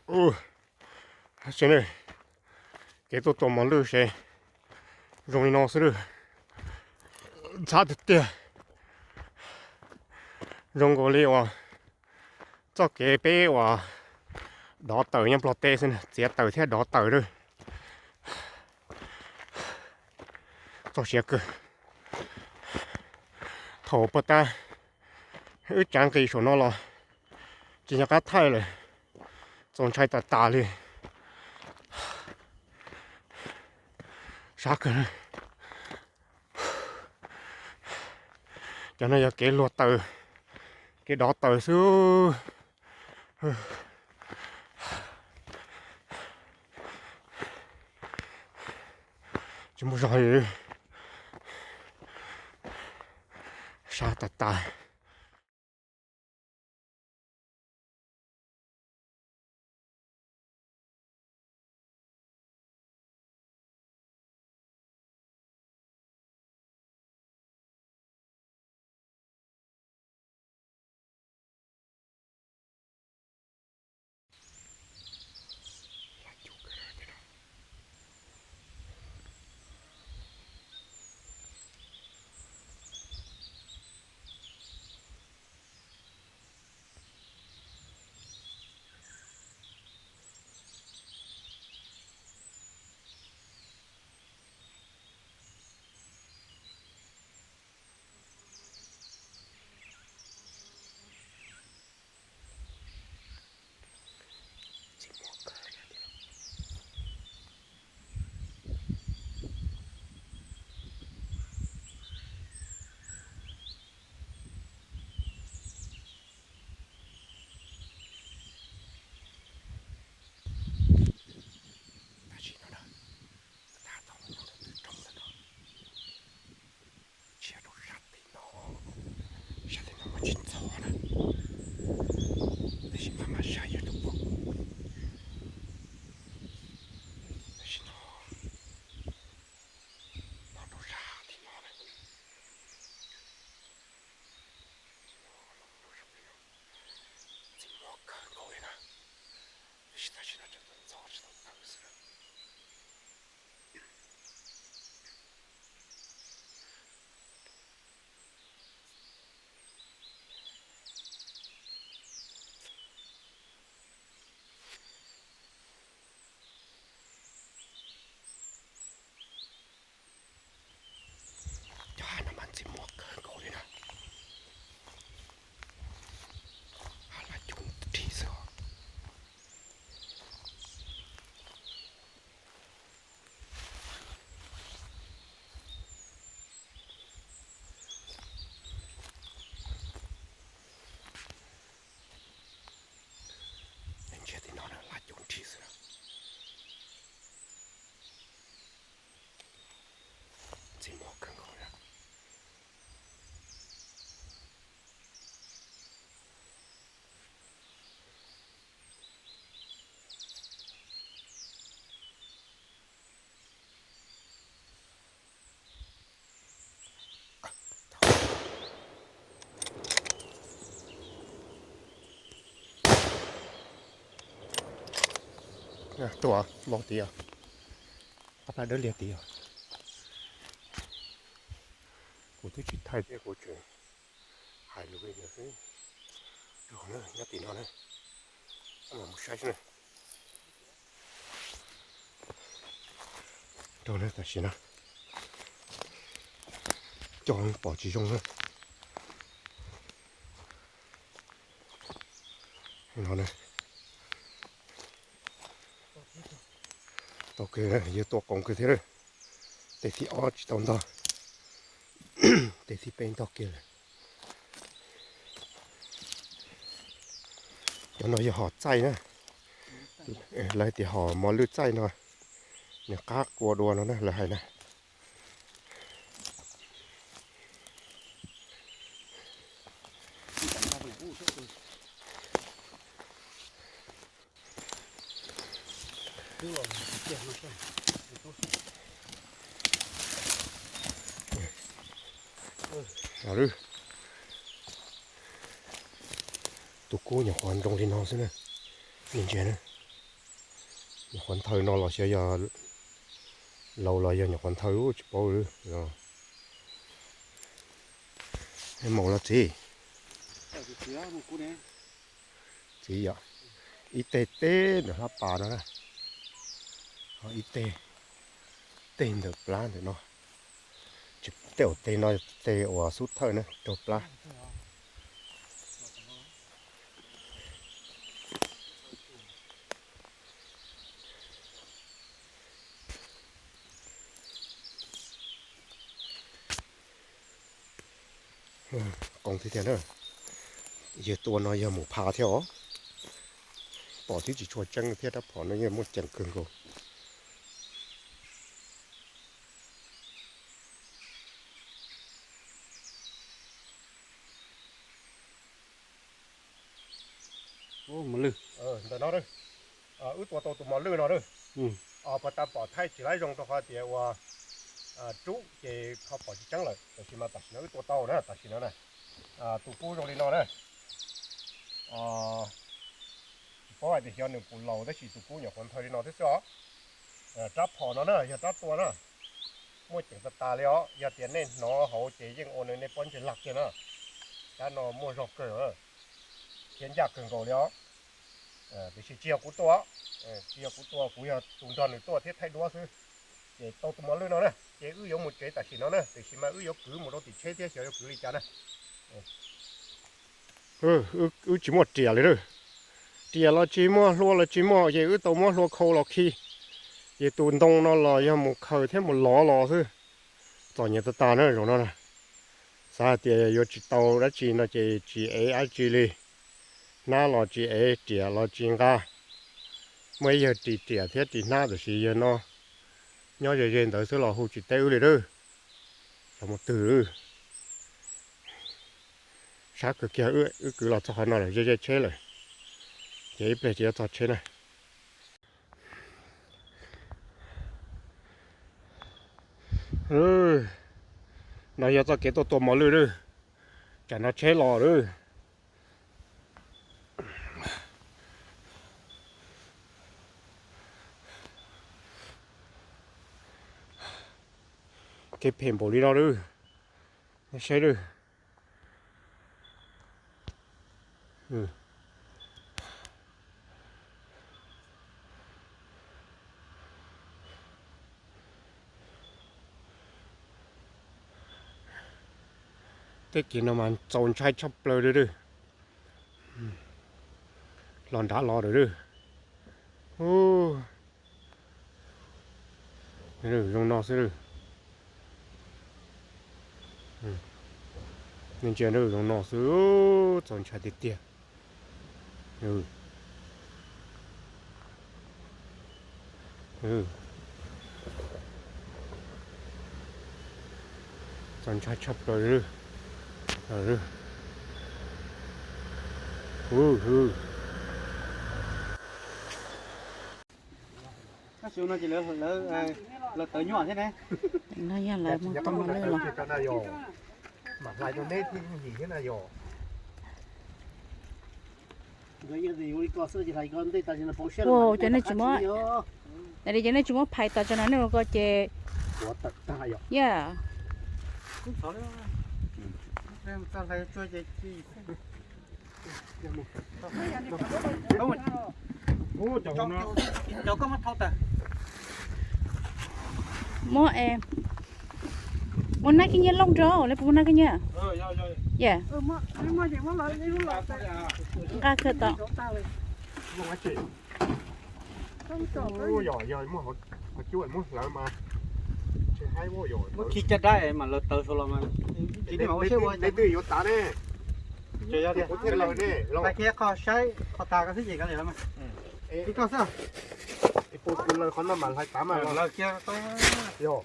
Ub, tsev neeg, kev tuaj tua mos lwj ces zoo li no xwb lawm. Ntxhab tiag tiag. Zoo nkaus li uas txoj kev peb uas dov taws nyob Nplog teb xwb, txiav taws thiab dov taws lawm. Txog siav kawg. Thaum puag ta wb tsav nqis saum no los tsis nco qab thaij lawm, txaus ntshai tas tas li. Sab kawg. Cov no yog kev luag taws, kev dov taws xwb. Tsis muaj zog li. Sab tas tas. Tam sim no na, tab tom los nyob rau twg rau ntawm no. Tshiab rau sab tim no, sab tim no mas tsis ntxhov na, tab sis maj mam saib yuav tau pom. Tam sim no los rau sab tim no na. Ntxim muag kawg nkaus li na, tab sis tam sim no tseem ntxhov tsis tau tawm xwb na. Cov hav no mas ntxim muag kawg nkaus li na. Hav laj coob rig xwb os. Ntsia tim no na, laj coob rig xwb na. Ntxim muag kawg nkaus na. Tuaj vau tid os, qab plab dawb liag tid os. Kuv twb tsis thaij thiab kuv tseem hais lus li ntawd xwb. Raug na, nyob tim no na, mus saib xwb na. Raug na, tam sim no coj pom tsis zoo na. No na, tau kiag, yawg tua qoos kiag thiab lawm. Tes thib ob tsis tau ntog, tes thib peb ntog kiag lawm. Cov no yog hom txaij na, lawv tias hom mos lwj txaij no, nws qab kua dua no na lawv hais na. Tus kub nyuam qhuav nroo li no xwb na, ntsia na. Nyuam qhuav nthawj no los xyov yog laus los yog nyuam qhuav nthawj ub tsis paub li. Maum los txiv. Txiv yom, ib teg teb ntawm hlab pas no na, ib teg, teg ntawm plab ntawm no. Tej uas teg no, teg uas xub thawj na raug plab. Qoos tiag tiag na. Yawg tua no yog mus pha thiab os. Pom twb tsis tshua tseeb thiab, rab phom no yeej muaj ceem kawg nkaus. Ntawm no, wb tua tau tus mos lwj no na. Puas tas pom thaij tsis laib zoo rau qhov tias ua rub ces ho pom tsis tseeb lawm, tab sis mas tam sim no wb tua tau na, tam sim no na. Tus kub zoo li no na. Tsis paub hais tias xyov nws puas laus tab sis tus kub nyuam qhuav nthawj li no thiab xwb os. Rab phom no na yog rab tua na, muaj ceem tas tas li os. Yog tias nej hnov hauv ces yeej ua rau nej pob ntseg lag kiag na. Rab no muaj zog kawg thiab ncaj kawg nkaus li os. Tiam sis tsis yog kuv tua, tsis yog kuv tua, kuv yog tus nrog nws tuaj thiab thaij duab xwb. Ces tau tus mos lwj no na ces wb yuav mus tsev tam sim no na, tiam sis mas wb yuav kwv mus rau tim tsheb thiab xyov yuav kwv li cas na. Wb tsis muaj riam li lawm. Riam los tsis muaj, hlua los tsis muaj, ces wb tau muab hlua khau los khi. Ces tus ntoo no los yog mus khaws thiab mus lov los xwb. Txom nyem tas tas na zaum no. Xav hais tias yuav tsis tau dab tsi no ces tsis ev dab tsi li. Hnab los tsis ev, riam los tsis nqa. Muaj ib yawg ris riam thiab ris hnab, tab sis yawg no nyob ze ze ntawd xwb los hu tsis teb wb li lawm. Los mus twg, sab kawg kiag, wb kwv los txog qhov no lawm, ze ze tsheb lawm. Ces ib pliag ces yuav txog tsheb na. No yog txoj kev tuaj tua mos lwj lawm. Tsam no tsheb los lawm. Kev phem npaum li no lawm. Nej saib lawm. Tej kev no mas txaus ntshai tshaj plaws li lawm. Los nrad los lawm. Zoo no xwb. Nej ntsia, zoo no xwb, txaus ntshai tiag tiag. Txaus ntshai tshaj plaws li. Tab sis no ces lawv, lawv tawv nyuaj thiab ne. No yog lawv mus tua mos lwj los. Ua, cov nej tsis muab, cov nej tsis muab phais tas tso no nej ua ko ces, ya. Muab, muab nab kib nyiab looj rau, lawv puas muab nab kib nyiab? Ya. Nqa kawg tau. Muab khi caj dab es mam lawv tawv saud los mas. Neb twb yuav tav ne. Kuv thiaj lawv ne. Tag kis qho saib qhov tas ko xwb ces kav liam los mas. Ib koj xwb. Ib puas kuv lawv qhov no mas hlais tav mas. Lawv kiag tau. Yog.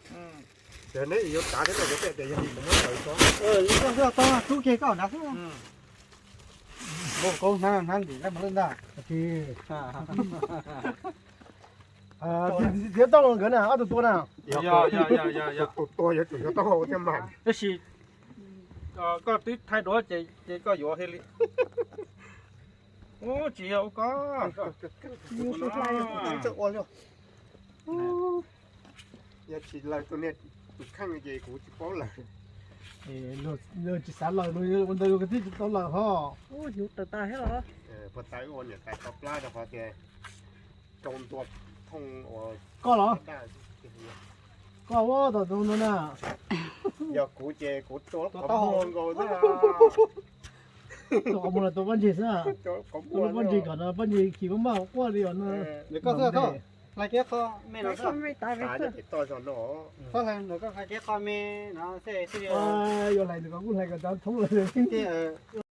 Ces neb yuav tav thiab no yuav pem tias yog mus muab lawv tso. Ib koj xwb tau, rub kiag koj nrad xwb. Muab koob hnab hnab ntim lawm mas lawm ntag. Thiab tau nkawd na, ob tug tua na. Tus tua yuav tsum yuav tau thiab mas. Tab sis koj twb thaij duab ces koj yuav thiaj li. Ub, tsis yog ua koj. Yog tsis lawv tus niag tus kheej ces kuv tsis paub lawm. Luag tsis xav lawm, luag ua ntawd luag thiaj tsis tau lawm ho. Ub, hnyuv tawv tas thiab los? Puag ta wb ua niam tais tau plab rau qhov tias rau ntua thooj ua koj los? Koj ua tom no na. Yog kuv ces kuv tua qhov muag nkaus xwb. Tua qhov muag los tua pob ntseg xwb. Tua pob ntseg kom no pob ntseg khi maj maj quaj li os no. Nws koj xwb, hlais kiag qho me no xwb. Toj zog no. Koj hlais nws koj hlais kiag qho me no xwb. Yuav hlais nws koj kuj hlais kom tau thoob lawm.